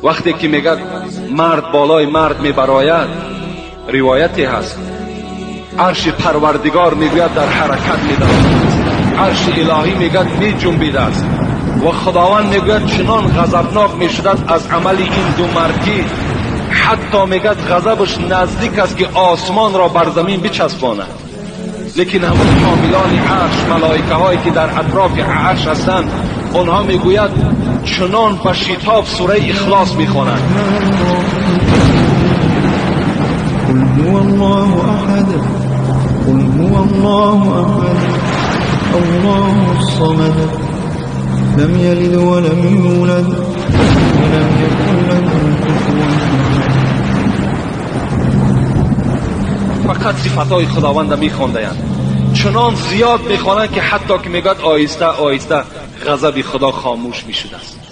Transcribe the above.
Вақте ки мегӯяд мард болои мард мебарояд, ривояте ҳаст, арши парвардигор мегӯяд дар ҳаракат медарояд, арши илоҳӣ мегӯяд меҷунбидааст ва худованд мегӯяд чунон ғазабнок мешудааст аз амали ин ду мард ки ҳатто мегӯяд ғазабаш наздик аст ки осмонро бар замин бичаспонад. Лекин ҳамон ҳомилони арш, малоикаҳое ки дар атрофи арш ҳастанд, онҳо мегӯяд чунон ба шитоб сураи ихлос мехонанд. قل هو الله أحد، قل هو الله أحد، الله الصمد، لم يلد ولم يولد ولم يكن له كفوا أحد. Фақат сифатҳои худованда мехондаянд, чунон зиёд мехонанд ки ҳатто ки мегӯяд оҳиста оҳиста ғазаби худо хомӯш мешудааст.